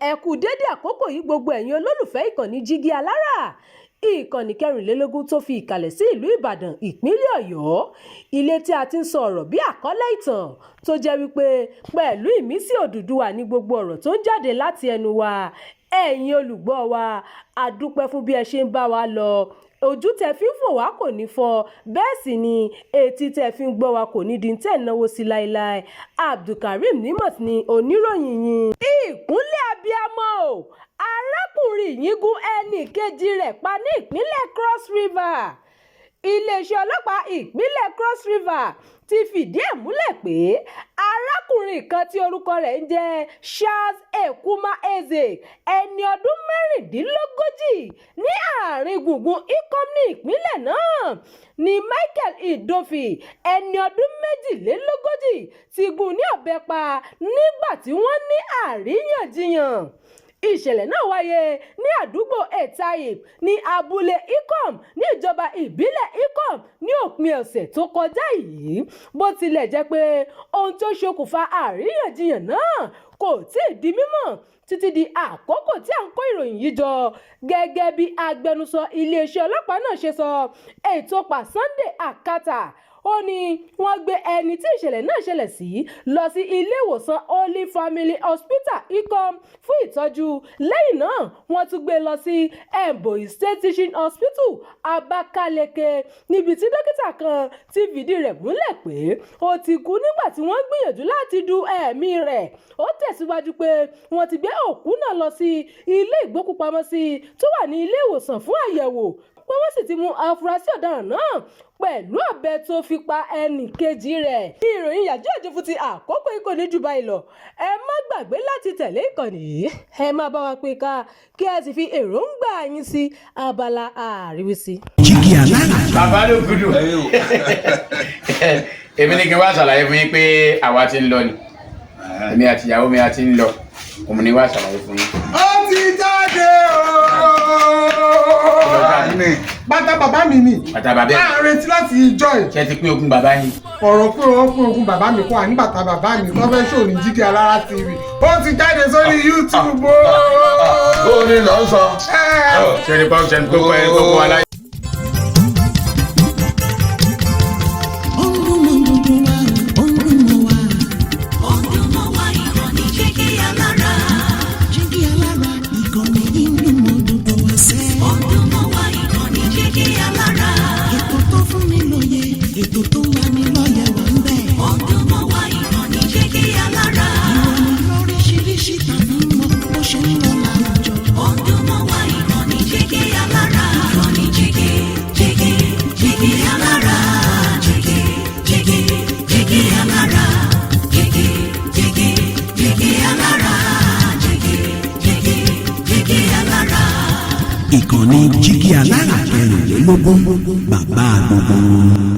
Ẹ kú dédé àkókò yìí, gbogbo ẹ̀yin olólùfẹ́ ìkànnì Jígí Alára, ìkànnì 24 tó fi ìkàlẹ̀ sí ìlú Ìbàdàn, ìpínlẹ̀ Ọ̀yọ́, ilé tí a ti ń sọ ọ̀rọ̀ bí àkọlé ìtàn tó jẹ́ wípé pẹ̀lú ìmísí Odùduwà ní gbogbo ọ̀rọ̀ tó ń jáde láti ẹnu wa. Ẹ̀yin olùgbọ́ wa, a dúpẹ́ fún bí ẹ ṣe ń bá wa lọ. Ojú tẹ fi ń fò wá kò ní fọ́, bẹ́ẹ̀ sì ni etí tẹ fi ń gbọ́ wa kò ní di tẹ̀ náwó sí láéláé. Abdulkareem Nimot ni oníròyìn yín. Ìkúnlẹ̀ abiyamọ o, arákùnrin yìí gún ẹnì kejì rẹ̀ pa ní ìpínlẹ̀ Cross River. Iléeṣẹ́ ọlọ́pàá ìpínlẹ̀ Cross River ti fìdí ẹ̀ múlẹ̀ pé arákùnrin kan tí orúkọ rẹ̀ ń jẹ́ Charles Ekuma Eze, ẹni ọdún 36, ní àárín gbùngbùn Ikom ní ìpínlẹ̀ náà ní Michael Idofi, ẹni ọdún 42, ti gún ní ọ̀bẹ pa nígbà tí wọ́n ní àríyànjiyàn. Ìṣẹ̀lẹ̀ náà wáyé ní àdúgbò Etaib ní abúlé Ikom ní ìjọba ìbílẹ̀ Ikom ní òpin ọ̀sẹ̀ tó kọjá yìí. Bó tilẹ̀ jẹ́ pé ohun tó ṣokùnfà àríyànjiyàn náà kò tí ì di mímọ̀ títí di àkókò tí à ń kó ìròyìn yìí jọ, gẹ́gẹ́ bí agbẹnusọ iléeṣẹ́ ọlọ́pàá náà ṣe sọ, Ètòpà Sunday Akata, ó ní wọ́n gbé ẹni tí ìṣẹ̀lẹ̀ náà ṣẹlẹ̀ sí lọ sí ilé ìwòsàn Holy Family Hospital Ikom fún ìtọ́jú. Lẹ́yìn náà, wọ́n tún gbé e lọ sí Ebonyi State Teaching Hospital, Abakaleke, níbi tí dókítà kan ti fìdí rẹ̀ múlẹ̀ pé ó ti kú nígbà tí wọ́n gbìyànjú láti du ẹ̀mí rẹ̀. Ó tẹ̀síwájú pé wọ́n ti gbé òkú náà lọ sí ilé ìgbókùpamọ́sí tó wà ní ilé ìwòsàn fún àyẹ̀wò, pé wọ́n sì ti mú afurasí ọ̀daràn náà pẹ̀lú ọ̀bẹ tó fi pa ẹnì kejì rẹ̀. Ìròyìn yàjóyàjó fún ti àkókò yìí kò ní jù báyìí lọ. Ẹ má gbàgbé láti tẹ̀lé ìkànnì yìí, ẹ má bá wa pín ká, kí ẹ sì fi èròǹgbà yín sí abala àríwísí. Jígí Alára. Bàbá ló gudu. Èmi ní kí n wá ṣàlàyé fún yín pé àwa ti ń lọ ni, èmi àti ìyàwó mi a ti ń lọ. Òun ni wá ṣàlàyé fún yín. Ó ti jáde ooo. Bàtà bàbá mi ni. Bàtà bàbá ẹ̀. À ń retí láti ìjọ ẹ̀. Ṣé ti pín ogún bàbá yín? Ọ̀rọ̀ pé wọ́n pín ogún bàbá mi kọ́, àní bàtà bàbá mi tó fẹ́ ṣòro ní Jígí Alára TV, ó ti jáde sórí YouTube ooo. Ó ní lọ sọ. Ṣé ní pọ́n ṣe ní tó kọ́ ẹ tó kọ́ aláyé. Ó ń dún mọ́ gbogbo wa, ó ń dún mọ́ wa. Ó ń dún mọ́ wa, ìkànnì Jígí Alára. Jígí Alára, ìkànnì yìí ń dún mọ́ gbogbo wa sẹ́. Ó ń dún mọ́ wa, ìkànnì Jígí Alára. Ètò tó fún ni lóye, ètò tó ń lani lọ́yẹ̀ wà ń bẹ̀. Ó ń dún mọ́ wa, ìkànnì Jígí Alára. Ìròyìn lóríṣiríṣi tàbí mọ́ bó ṣe ń lọ láwùjọ. Ó ń dún mọ́ wa, ìkànnì Jígí Alára. Ìkànnì Jígí Jígí Jígí Alára. Jígí Jígí Jígí Alára. Jígí Jígí Jígí Alára. Jígí Jígí Jígí Alára. Ìkànnì Jígí Alára 24, bàbá gbogbo wọn.